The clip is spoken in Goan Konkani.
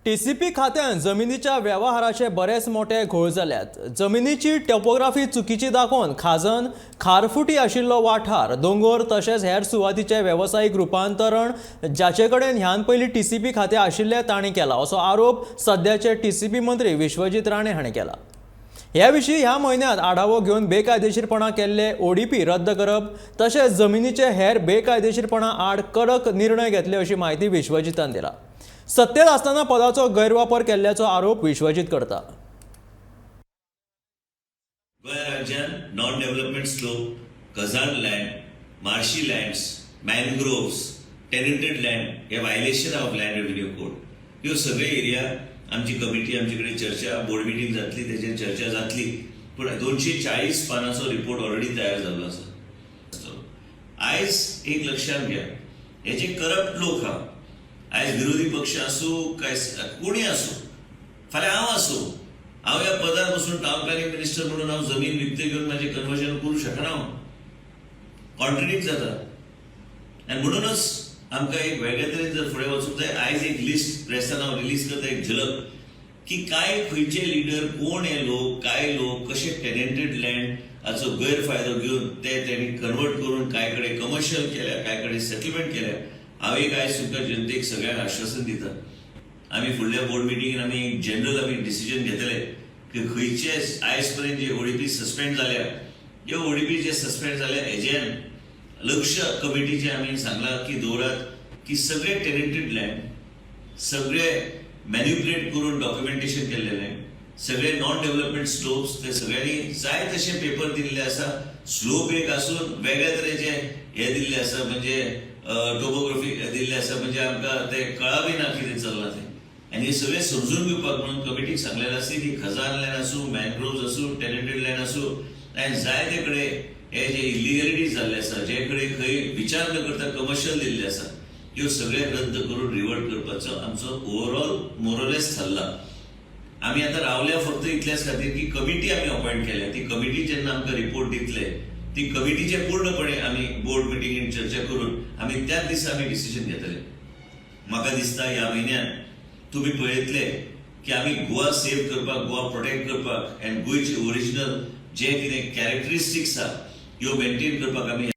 टीसीपी खात्यान जमिनीच्या वेव्हाराचे बरेच मोटे घोळ जाल्यात. जमिनीची टोपोग्राफी चुकीची दाखोवन खाजन, खारफुटी आशिल्लो वाठार, दोंगोर तशेंच हेर सुवातीचें वेवसायीक रुपांतरण जाचे कडेन ह्यान पयलीं टीसीपी खातें आशिल्लें तांणी केलां, असो आरोप सद्याचे टीसीपी मंत्री विश्वजीत राणे हांणी केला. ह्या विशीं ह्या म्हयन्यांत आढावो घेवन बेकायदेशीरपणां केल्ले ओडीपी रद्द करप तशेंच जमिनीचे हेर बेकायदेशीरपणा आड कडक निर्णय घेतले, अशी म्हायती विश्वजितान दिला. सत्तेत आसतना पदाचो गैरवापर केल्ल्याचो आरोप विश्वजीत करता. गोंय राज्यान non development slope, khazan land, marshy lands, mangroves, tenanted land hey violation of land revenue code, ह्यो सगळे एरिया आमची कमिटी, आमचे कडेन चर्चा, बोर्ड मिटींग जातली, तेजेर चर्चा जातली. पूण 240 पानांचो रिपोर्ट ऑलरेडी तयार जाल्लो आसा. आयज एक लक्षात घ्या, हे जे करप्ट लोक आहा, आयज विरोधी पक्ष आसूं काय कोणी आसूं, फाल्यां हांव आसूं, हांव ह्या पदार बसून टावन प्लॅनिंग मिनिस्टर म्हणून हांव जमीन विकते घेवन म्हाजें कन्वर्जन करूं शकना. हांव कॉन्ट्रडिक्ट जाता आनी म्हणूनच आमकां एक वेगळे तरेन जर फुडें वचूंक जाय, आयज एक लिस्ट प्रेसान हांव रिलीज करता, एक झलक की काय खंयचे लिडर, कोण हे लोक, काय लोक कशे टेनेंटेड लँड हाचो गैरफायदो घेवन ते तेणी कन्वर्ट करून कांय कडेन कमर्शियल केल्या, कांय कडेन सेटलमेंट केल्या. हांव एक आयज तुमकां जनतेक सगळ्यांक आश्वासन दिता, आमी फुडल्या बोर्ड मिटींगेन आमी एक जनरल आमी डिसिजन घेतले की खंयचे आयज पर्यंत जे ओडीपी सस्पेंड जाल्या, ह्यो ओडीपी जे सस्पेंड जाल्या, हेजेन लक्ष कमिटीचे आमी सांगलां की दवरात की सगळे टेनेंटेड लँड, सगळे मॅन्युपुलेट करून डॉक्युमेंटेशन केल्ले लँड, सगळे नॉन डेव्हलपमेंट स्लोप्स, ते सगळ्यांनी जाय तशे पेपर दिल्ले आसा. स्लोप एक आसून वेगळ्या तरेचे हे दिल्ले आसा, म्हणजे टोपोग्राफी दिल्ले आसा, म्हणजे आमकां ते कळा बी ना कितें चल्लां तें. आनी हे सगळें समजून घेवपाक म्हणून कमिटीक सांगलेलें आसा की खजान लँड आसूं, मॅनग्रोव्स आसूं, टेनेंटेड लँड आसूं, आनी जायते कडेन हे जे इलिगलिटी जाल्ले आसा, जे कडेन खंय विचार न करता कमर्शियल दिल्ले आसा, ह्यो सगळे रद्द करून रिवर्ट करपाचो आमचो ओवरऑल मोरलेस थारला. आमी आतां रावल्या फक्त इतल्याच खातीर की कमिटी आमी अपॉयंट केल्या. ती कमिटी जेन्ना आमकां रिपोर्ट दितले, ती कमिटीचे पूर्णपणे आमी बोर्ड मिटिंगेन चर्चा करून आमी त्याच दिसा आमी डिसिजन घेतले. म्हाका दिसता ह्या म्हयन्यान तुमी पळयतले की आमी गोवा सेव्ह करपाक, गोवा प्रोटेक्ट करपाक आनी गोंयचे ओरिजिनल जे कितें कॅरेक्टरिस्टिक्स आहा, ह्यो मेंटेन करपाक आमी